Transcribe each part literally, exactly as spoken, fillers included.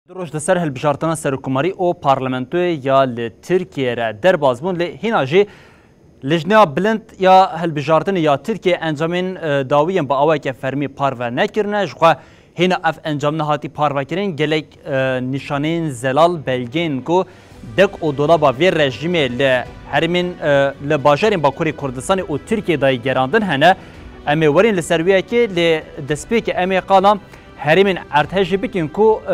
Du roj li ser hilbijartina serokkomarî û parlamentoyê ya li Tirkiyê re derbas bûn, lê hîna jî Lijneya Bilind ya Hilbijartinê ya Tirkiyê encamên, e, dawî yên bi awayeke fermî parve nekirine. Ji xwe hîna ev encam nehatî parvekirin, gelek, e, nîşaneyên zelal, belgeyên ku dek û dolaba vê rejîmê li herêmên, e, li bajarên Bakurê Kurdistanê û Tirkiyê dayî gerandin hene. Em ê werin li ser wê yekê, lê destpêkê em ê qala herêmên erdhejê bikin ku, e,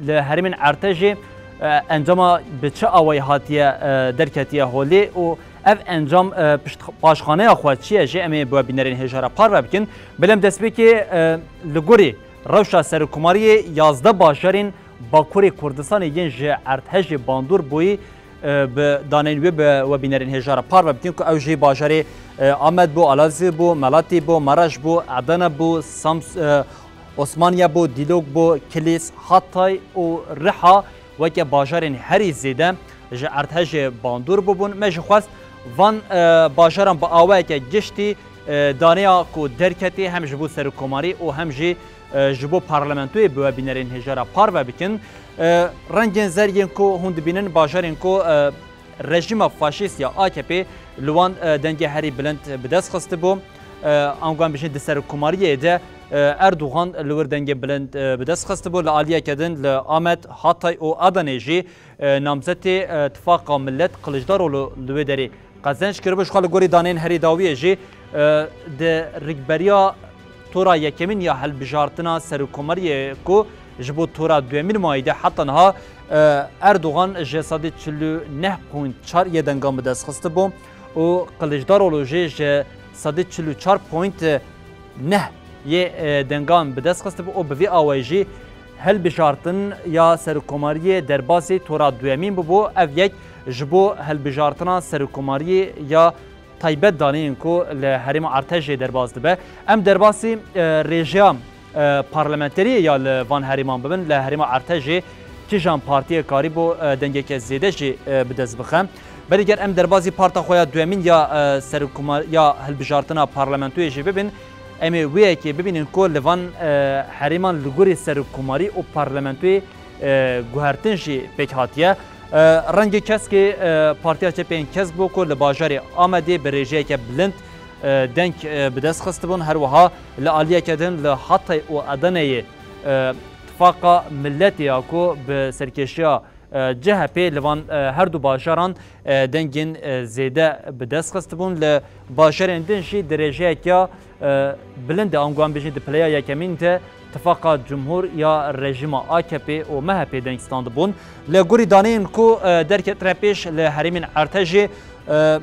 li herêmên erdhejê, e, encama bi çi awayî hatiye, e, derketiye holê û ev encam, e, pişt-, paşxaneya xwe çi ye jî em ê bi we bînerên hêja re parve bikin. Belê em destpêkê, e, li gorî rewşa serokkomariyê yazdeh bajarên Bakurê Kurdistanê yên ji erdhejê bandor bûyî, e, bi daneyên wê bi we bînerên hêja re parve bikin ku ew jî bajarê, e, Amed bû, Alazî bû, Melatî bû, Maraş bû, Edene bû, Sams-, e, Osmaniye bû, Dîlok bû, Kilîs, Hatay û Riha weke bajarên herî zêde ji erdhejê bandor bûbûn. Me jî xwest van, e, bajaran bi awayeke giştî, e, daneya ku derketî hem ji bo serokkomarî û hem jî, e, ji bo parlamentoyê bi we bînerên hêja re parve bikin. E, rengên zer yên ku hûn dibînin bajarên ku, e, rejîma faşîst ya A K P li wan, e, dengê herî bilind bi dest xistibû. E, ango em bijîn di serokkomariyê de, e, Erdogan li wir dengê bilind, e, bi dest xistibû. Li aliyeke din li Amed, Hatay û Adanê jî, e, namzetê, e, Tifaqa Millet Kiliçdaroglu li wê derê qezenc kiribû. Ji xwe li gorî daneyên herî dawiyê jî, e, di rikberiya tora yekemîn ya hilbijartina serokkomariyê ku ji bo tora duyemîn mayî de heta niha, e, Erdogan ji sedî çil û neh point çar yê dengan bi dest xistibû û Kiliçdaroglu jî ji sedî çil û çar point neh yê, e, dengan bi dest xistibû û bi vî awayî jî hilbijartin ya serokkomariyê derbasî tora duyemîn bûbû. Ev yek ji bo hilbijartina serokkomariyê ya taybet daneyên ku li herêma erdhejê derbas dibe. Em derbasî, e, rêjeya, e, parlamenteriyê ya li van herêman bibin, li herêma erdhejê kîjan partiyê karîbû, e, dengeke zêde jî, e, bi dest bixe. Belê ger em derbasî parta xwe ya duyemîn ya, e, serokkomar-, ya hilbijartina parlamentoyê jî bibin, em ê wê yekê bibînin ku li van, e, herêman li gorî serokkomarî û parlamentoyê, e, guhertin jî pêk hatiye. E, rengê keskê, e, Partiya Çepên Kesk bû ku li bajarê Amedê bi rêjeyeke bilind, e, deng, e, bi dest xistibûn. Her wiha li aliyeke din li Hatay û Edeneyê, e, Tifaqa Milletê ya ku bi serkêşiya, e, C H P li van, e, her du bajaran, e, dengên, e, zêde bi dest xistibûn. Li bajarên din jî di rêjeyeke, e, bilind de, ango em bijîn di pileya yekemîn de Tifaqa Cumhur ya rejîma A K P û M H P deng standibûn. Li gorî daneyên ku, e, derketine pêş li herêmên erdhejê, e,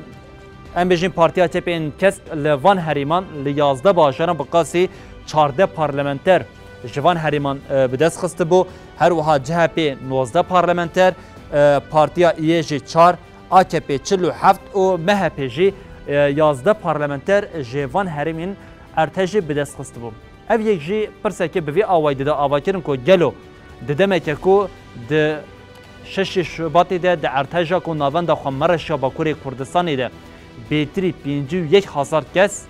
em bêjin Partiya Çepên Kesk li van herêman li yazdeh bajaran bi qasî çardeh parlamenter ji van herêman, e, bi dest xistibû. Her wiha C H P nozdeh parlamenter, e, Partiya Î Y jî çar, A K P çil û heft û M H P jî, e, yazdeh parlamenter ji van herêmên erdhejê bi dest xistibû. Ev yek jî pirsekê bi vî awayî dide avakirin ku gelo di demeke ku di şeşê Şubatê de di erdheja ku navenda xwe Mereş ya Bakurê Kurdistanê de bêtirî pêncî û yek hezar kes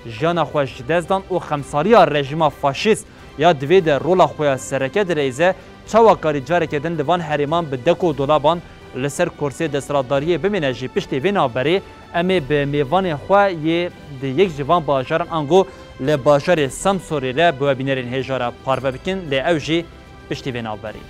jiyana xwe ji dest dan û xemsariya rejîma faşîst ya divê de rola xwe ya sereke direyze, çawa karî careke din li van herêman bi dek û dolaban li ser kursê desthilatdariyê bimîne jî piştî vê navberê em ê bi mêvanê xwe yê di yek ji van bajaran ango li bajarê Semsorê re bi webînerên hêja re parve bikin, lê ew jî piştî vê navberê.